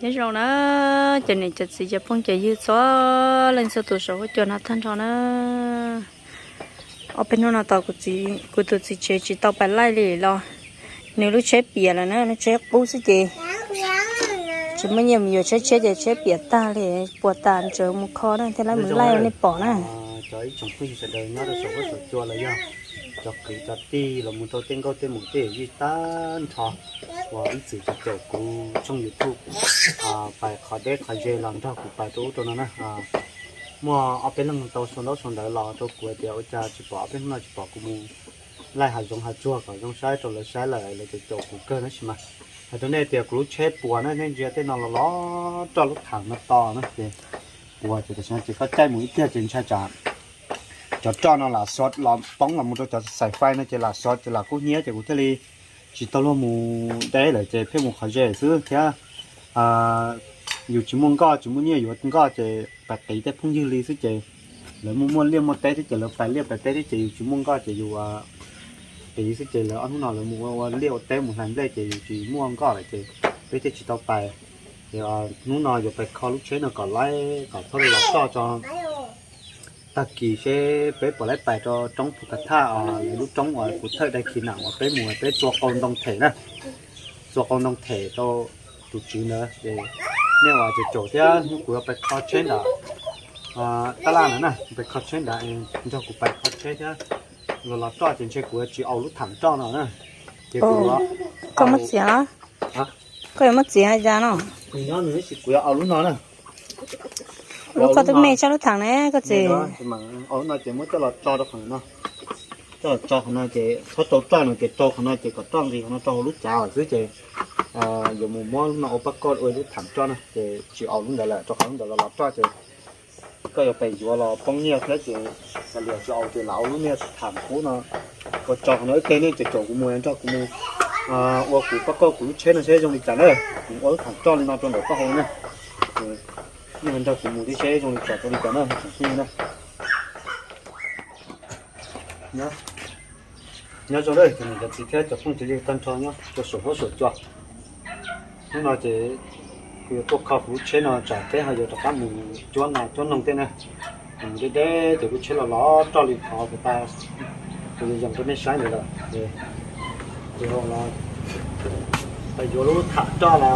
Nyob zoo na, cov niam cov txiv cov phooj cov ywg txhua leej txhua tus saum huab cua no tag nrho na. Ob peb hnub no tos kuv tus txiv tsev tsis tau pais laij li los nws lub tsheb piam lawm na, lub tsheb qub xwb ces tsis muaj nyiaj mus yuav tsheb tshiab ces tsheb piam tag li, puas tas ntsawv mus kho na thiaj li mus laij nej pom na. Cov ib tsoom phooj ywg sawv daws nyob rau saum huab saum cua los yog cov kwv cov tij los mus rau tej nkauj tej muam tej yawm yij tag nrho uas ib txwm caum kuv tshooj YouTube pais qhov deb qhov ze los nrog kuv pais rau ub rau no na. Muaj ob peb leeg tau sau ntaub sau ntawv los rau kuv hais tias ua cas tsis pom ob peb hnub no tsis pom kuv mus laij hav zoov hav tsuag kom zoo saib rau lawv saib lawm lawv caum caum kuv kawg tab sis mas hais rau nej tias kuv lub tsheb puas na, nej ntsia tej no los los roj lub tham no to na ces puas ces tam sim no ces koj caij mus ib tiag ces ntshai tsam cov roj no lam xov los poob los mus rau cov xaim fais no ces lam xov ces lam kub hnyiab ces kuv thiaj li tsis tau luag mus deb lawm ces pheej mus qhov ze xwb thiab. Yus tsis muaj nkoj tsis muaj nyiaj yuav nkoj ces pais qiv tej phooj ywg li xwb ces lawv muaj muaj liaj muaj teb thiab ces lawv pais liaj pais teb thiab ces yus tsis muaj nkoj ces yus qiv xwb ces lawv ob hnub no lawv mus ua ua liaj ua teb mus hlais nplej ces yus tsis muaj nkoj lawm ces peb thiaj tsis tau pais. Ces hnub no yuav pais kho lub tsheb no kom laib kom txhob los roj tso tag kis seb peb puas laib pais rau roob Phu Ka Thaj, lub roob uas kuv thawj dai khi nam uas peb mus peb txua qau ntoo them na, txua qau ntoo them rau tus tswv ntawd ces nej uas caum caum thiab hnub kuv yuav pais kho tsheb ntawd tab laj ntawd na, pais kho tsheb ntawd nrog kuv pais kho tsheb thiab los los roj ces ntshe kuv yuav tsis au lub tham roj no na. Ces kuv, koj muab txiav, koj yuav muab txiav cas no? Nws nyob nws ib sim kuv yuav au lub no na. Lub koj twb me tshaj lub tham ne koj txiv. Au lub no ces muab coj los tso rau qhov no, coj los tso qhov no ces txhob rau roj no ces rau qhov no ces kom roj nqis qhov no rau hauv lub cav xwb ces yuav mus muab lub no ua pab koj ua lub tham roj na ces tsis au lub ntawd lawm rau qhov lub ntawd los los roj ces koj yuav pais yuav los poob nyiaj thiab ces kav liam tsis au ces lam ua lub niag tham kub no ua tso qhov no ib teg nej ces caum kuv mus nrog kuv mus ua kuv pab koj kuv lub tsheb no seb zoo li cas na. Kuv ua lub tham roj li no rau ntawm koj hauv na. Nej nrog kuv mus thiab seb zoo li cas rau li cas na tsoom phooj ywg na. Nyob zoo cov niam cov txiv thiab cov phooj cov ywg tag nrho nyob rau saum huab saum cua. Hnub no ces kuv yuav tuaj kho kuv lub tsheb no tsam peb ho yuav rov qab mus cuab nas cuab noog tej na. Mus deb deb ces lub tsheb los los roj li qhov kuv ta, kuv yuav yees rau nej saib ntawd lawm. Ces los yuav lub tham roj los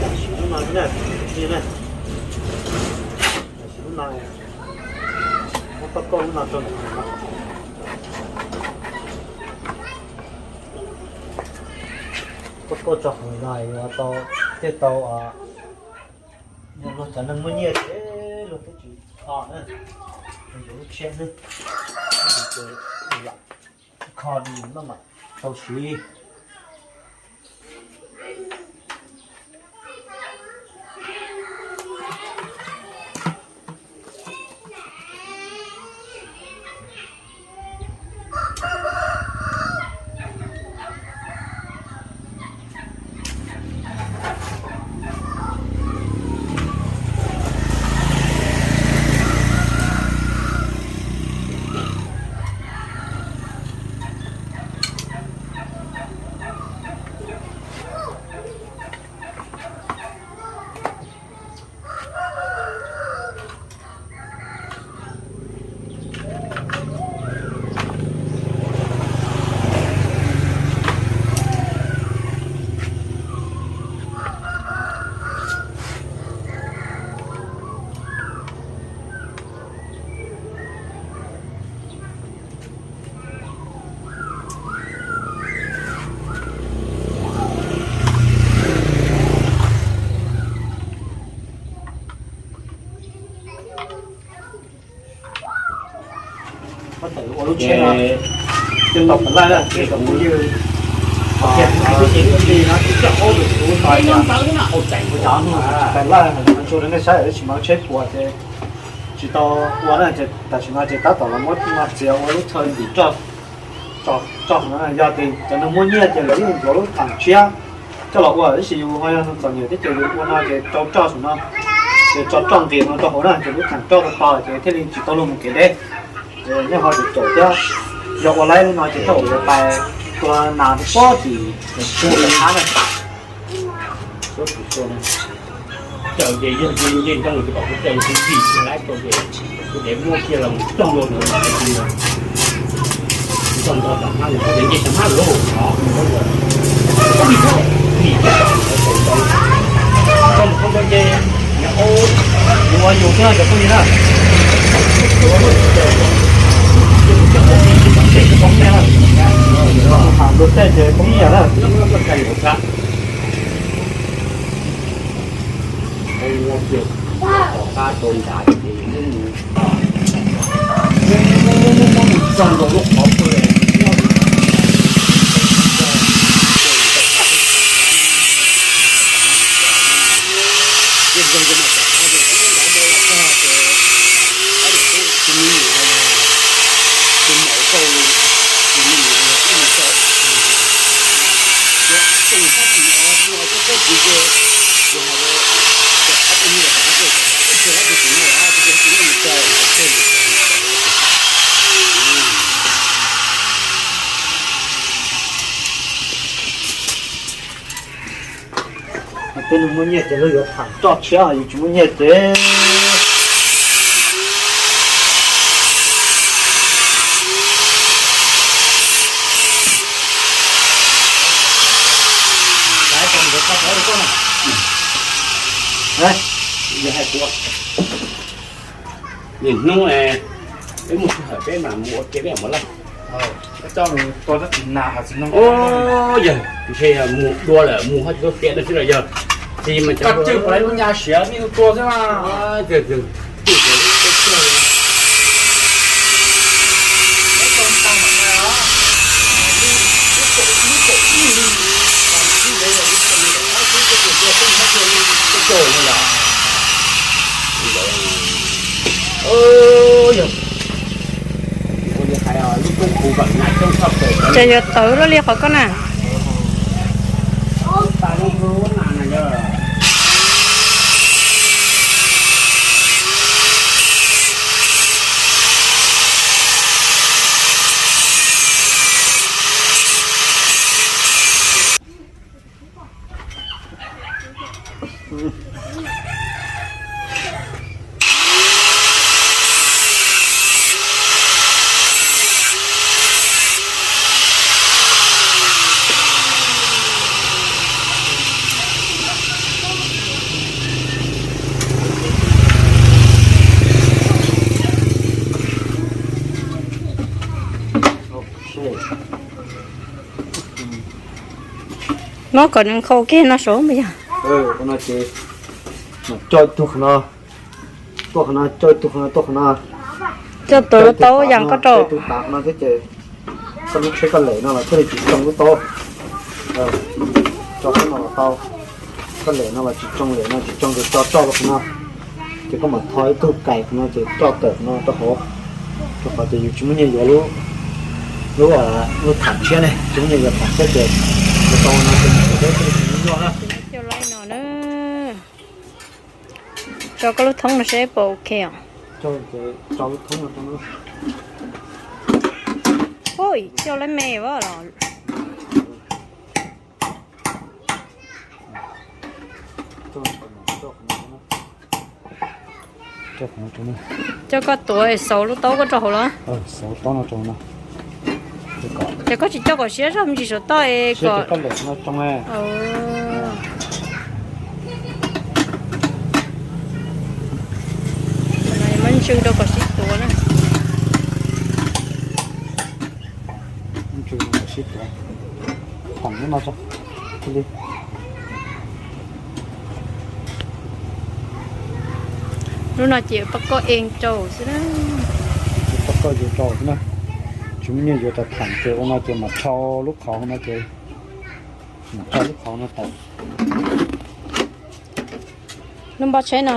tam sim lub no na, tam sim lub no, muab pab kauj lub no rau nws no. Pab kauj tso qhov no yuav tau, thiaj tau, yog luag cov neeg muaj nyiaj ces luag twb tsis kho na, yuav lub tshiab xwb, kho di maj mam tau siv. Ua lub tsheb no, coj tau pem laj na, ces kom kuv ywg, tiag, twb ces twb li no twb coj aub lwm tus tau, pem laj, tsuas rau nej saib tab sis mas lub tsheb puas ces tsis tau ua na, ces tam sim no ces tab tom los muab no txiav ua lub chaw ntim roj, tso, tso qhov no. Yog tias cov neeg muaj nyiaj ces lawv yeej yuav lub tham tshiab coj los ua, tab sis yus ho yog neeg txom nyem thiab ces yus ua no ces rau roj saum no, ces tso roj nqis no rau hauv na, ces lub tham roj tau tau ces thiaj li tsis tau luag mus kev deb. Ces nej ho caum caum thiab, Yog ua laib li no ces tau yuav pais tua nas rau pob tim tsheb rau thab na. Caw ces yog nce nce ntoo ces kom kuv caw kuv vij kuv laib tau ces kuv dev muab kiag los coj mus tus txog nto tom hmab, nce tom hmab lawm no. Vij, tau mus qhov ntawd ces yog ua yus thiab cov phooj ywg na. Tus tej ces poob ib yam na. Tej neeg muaj nyiaj ces lawv yuav tham roj tshiab, yus tsis muaj nyiaj ces Niaj hnub peb mus sij hawm peb mam mus ua ke peb mam laj. Yog ntshe mus dua lawm mus ho tsis tau tiam no xwb los yog tsis mas cov cwj pais lub nyaj siav nej tua xwb na. Ces yuav tawv luaj li qhov koj na. Muab kom nws nkhaus kiag no saud mas yog. Coj ib tug qhov no, tuaj qhov no, coj ib tug qhov no, tuaj qhov no. Coj tus lub taub yas koj rau. Tus tav qhov no thiab ces koj lub tsheb koj lem no los thiaj li tsis tsoo lub taub. Tso qhov no los tau, koj lem no los tsis tsoo, lem no tsis tsoo ces tso roj rau qhov no. Ces koj mam tho ib tug kais qhov no ces roj tawm qhov no rau hauv. Rau qhov tias yus tsis muaj nyiaj yuav lub, lub, lub tham tshiab ne, tsis muaj nyiaj yuav tham tshiab ces tau no ces tsis muaj nyiaj na. Tso koj lub thoob no seb puas ok os. Ui, coj lawm me vas los. Coj koj tuav xauv lub taub koj rau hauv los. Ces koj tsis coj kom siab zog me ntsis saum toj es kom muab ntsw rau kom sib tuav na. Lub no ces pab koj ev rau xwb na. Pab koj ev rau xwb na. Tsis muaj nyiaj yuav rau tham ces ua no ces mam rho lub qhov no ces mam rho lub qhov no tawm. Lub npob tsheb no,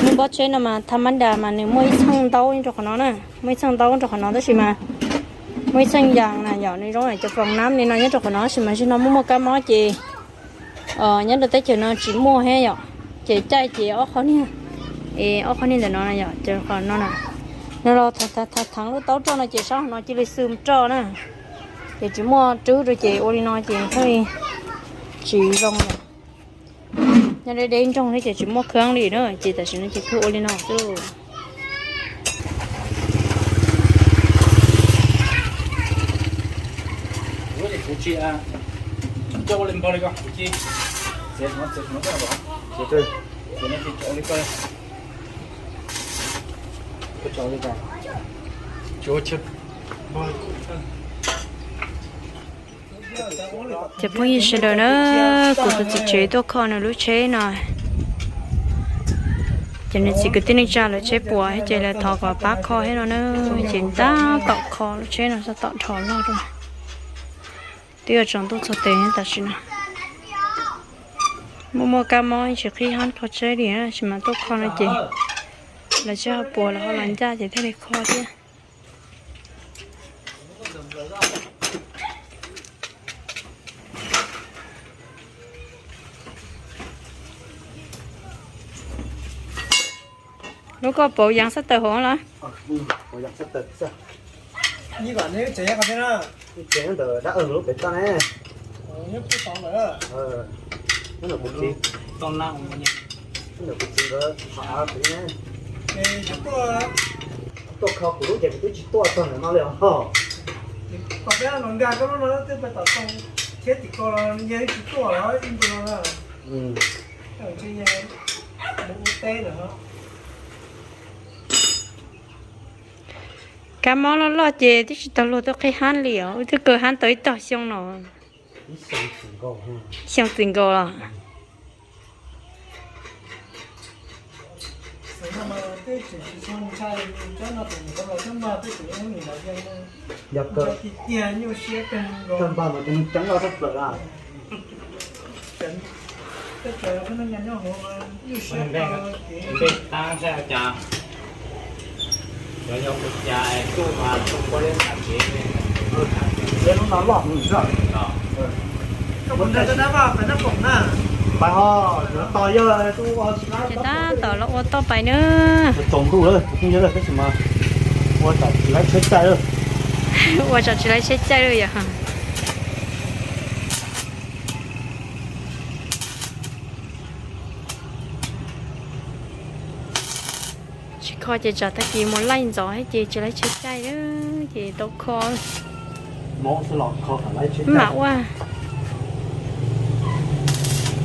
lub npob tsheb no mas tha mab das mas nws muaj ib txheej ntaub nyob rau qhov no na, muaj ib txheej ntaub rau qhov no tab sis mas muaj ib txheej yas na yom, nws zoo cov foos nab li no nyob rau qhov no tab sis mas zaum no muaj muaj kab mob ces nyob rau teb chaws no tsis muaj thiab yom, ces caij ces ob qho niag, es ob qho niag ntawm no yom, ces qhov no na, No los thav thav lub taub roj no ces sab hauv no cia li xwm roj na. Ces tsis muaj rwb rau ces ua li no ces thiaj li tsis zoo lawm. Nyob deb deb nroog thiab ces tsis muaj khab li na ces tam sim no ces kuj ua li no xwb. Cov phooj ywg sawv daws na, kuv tus txiv tsev tuaj kho nws lub tsheb no. Ces nws txiv kwv tij neej tsa lawv tsheb puas ces lawv thov kom pab kho thiab no na. Ces tab tom kho lub tsheb no txog tom dhos loj rau. Twb yuav tsaus ntuj txog tes tam sim no. Muaj muaj kab mob tsis qhib hab kho tsheb li, tab sis mas tuaj kho no ces lawv tsheb ho puas lawv ho los ncaj ces thiaj li kho thiab. Lub koj pauv yas xab taws hauv los? Tuaj kho kuv lub ces kuv twb tsis tuaj txog ntawm no li os. Tom peb no nkag koj lub no twb pais tom too thiab tim ko los yog tsis tuaj los ib ntu no na. Kab mob loj loj ces twb tsis tau luag tuaj qhib hab li os, wb twb kaw hab tau ib tog xyoo no. Xyoo txwm nkaus los. Yog kawg, kawg npawg mas tus nws ceeb loj thoob plaws a. Lub no loj heev. Pais ho, tos yog tus ua tsis laib. Ces tab tom los ua toj pais na. Tsaus ntuj lawm, kuv phooj ywg lawm, tab sis mas ua tsam tsis laib tsheb caij lawm. Ua tsam tsis laib tsheb caij lawm yom. Tsis kho ces tsam tag kis mus laij ntxov thiab ces tsis laib tsheb caij lawm ces tau kho. Mam ua.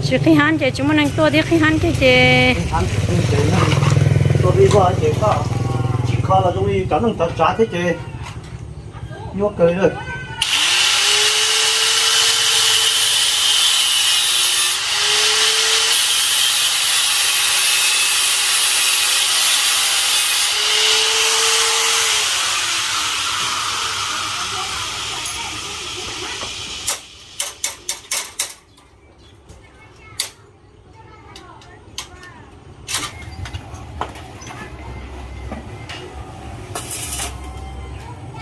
Tsis qhib hab ces tsis muaj neeg tuaj thiab, qhib hab kiag ces. Tsis kho los zoo li cov neeg tsav tsav thiab ces nyuaj kawg li lawm.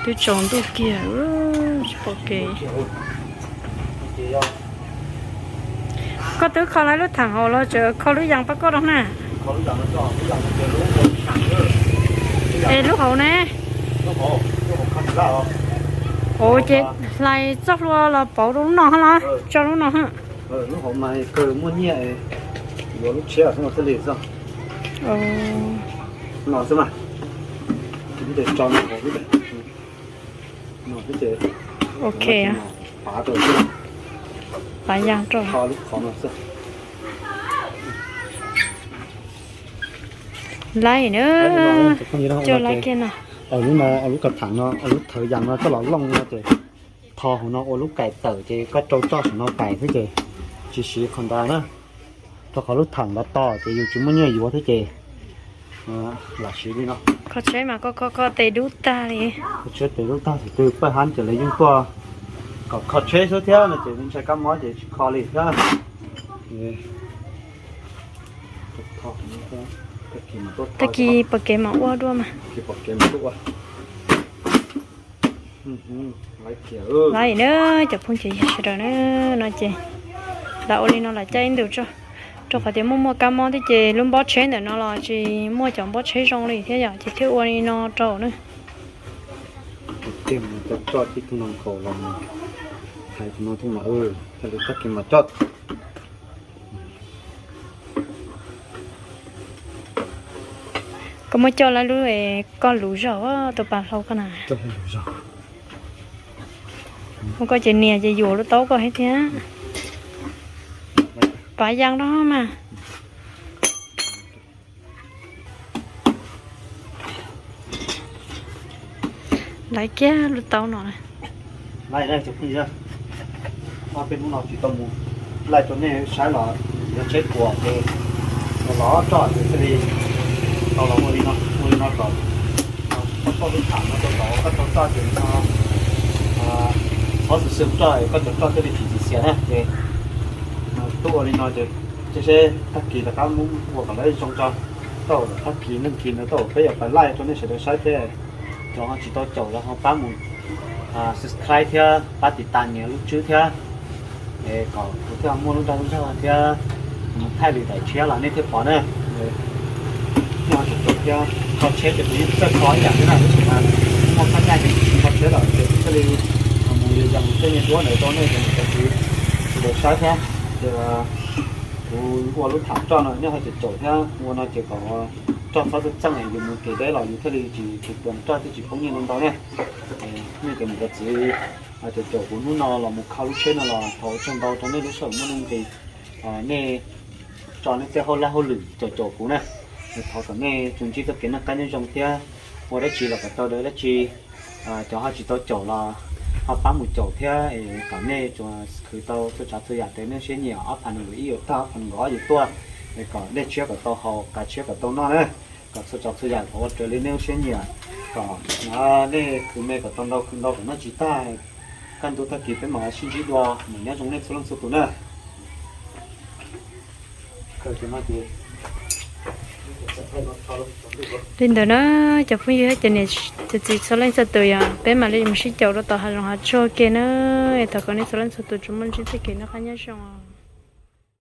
Twb tsaus ntuj kiag, tsis pom kev. Koj twb kho lawm lub theem hauv los tseem kho lub yas pab koj rau na? Es lub hauv ne? Ua ces hlais txoj hlua los pauv rau lub no hab los tso lub no hab. Lub hauv mas kawg muaj nyiaj yuav lub tsheb xwb no thiaj li xwb. No xwb mas. Ces tso no hauv xwb. Ok. Pav rau xwb. Pav yas rau. Kho lub qhov no xwb. Laib na. Coj laib kiag no. Lub no, lub kav theem no, lub thawv yas no coj los looj no ces tho hauv no ua lub kaim tawm ces koj rau txoj saum no kaim xwb ces tsis siv qhov ntawd na. Rau qhov lub theem ntawd to ces yus tsis muaj nyiaj yuav thiab ces lam siv li no. Kho tsheb mas koj kho koj tes dub tag li. Kho tsheb tes dub tag, thaum twg pawg hab ces lawv yeej tuaj kom kho tsheb xwb thiab no ces ntshai kab mob ces tsis kho li thiab. Tag kis pom kev mam ua dua mas. Laib na, cov phooj ywg sawv daws na, no ces lam ua li no lam caij ib ntus tso. Qhov tias muaj muaj kab mob thiab ces lub npob tsheb ntawm no los tsis muaj cov npob tsheb zoo li thiab yom, ces thiaj ua li no rau na. Tiag, coj tib tug no nkaus los hais tus no thiab mas, thiaj li tag kis mas coj. Koj muab coj lawm lub, koj lub zog tus pas hlau koj na. Muab koj ces nias ces yuav lub taub koj thiab. Pav yas rau mas. Laiv kiag lub taub no. Laij, peb hnub no tsis tau mus laij rau nej saib los yog tsheb puas ces los roj ces thiaj li tau los ua li no, ua li no kom koj lub tham no rau tod koj tau txoj ces no txhob xwm xwm roj koj cov roj thiaj li tsis txiv xiav na ces tuaj ua li no ces seb tag kis rov qab muab ua kom lawv zoo tso. Tau tag kis neeg kis ntawd tau peb yuav pais laij rau nej sawv daws saib thiab. Cov ho tsis tau caum los ho pab mus subscribe thiab pab tiv tas nias lub tswb thiab, kom kuv thiaj muaj lub nra lub zog thiab mus thaij lwm daim tshiab los nej thiaj pom na. Nej ho tseem caum thiab, kho tsheb ces kuv yeej txawj kho ib yam thiab na, tab sis mas muaj phab nyaj ces kuv tsis kho tsheb lawm ces kuv thiaj li mus yos yos tej me duab ntawd rau nej cov niam cov txiv sawv daws saib thiab. Ces kuv ua lub tham roj no nej ho tseem caum thiab, ua no ces kom roj txhob txeej txeej yus mus kev deb los yus thiaj li tsis tus tuas roj thiaj tsis poob nyiaj ntau ntau na. Nej cov niam cov txiv caum caum kuv hnub no los mus kho lub tsheb no los thov ua tsaug ntau rau nej lub sij hawm muaj nuj nqis, nej tso nej tej hauj laj hauj lwm caum caum kuv na. Thov kom nej tsuas ntsib txoj kev noj qab nyob zoo thiab ua dab tsi los kom tau dab tsi. Cov ho tsis tau caum los ho pab mus caum thiab kom nej tsuas khwv tau txhua tsav txhua yam raws nej siab nyiam, ob phav nees nkaum ib yuav tag, ob phav nees nkaum ob yuav tuaj, kom dej tshiab kom tau haus, qav tshiab kom tau noj na. Kom txhua tsav txhua yam kom ua raws li nej lub siab nyiam, kom nej khwv me kom tau ntau, khwv ntau kom noj tsis tag. Kaj ntug tag kis peb mam sib ntsib dua, nyob zoo nej txhua leej txhua tus na. Li ntawd na, cov phooj ywg thiab cov niam cov txiv txhua leej txhua tus, yog peb mam li mus sib caum rau tom hav zoov hav tsuag ke na. Thov kom nej txhua leej txhua tus tsuas muaj ntsib txoj kev noj qab nyob zoo.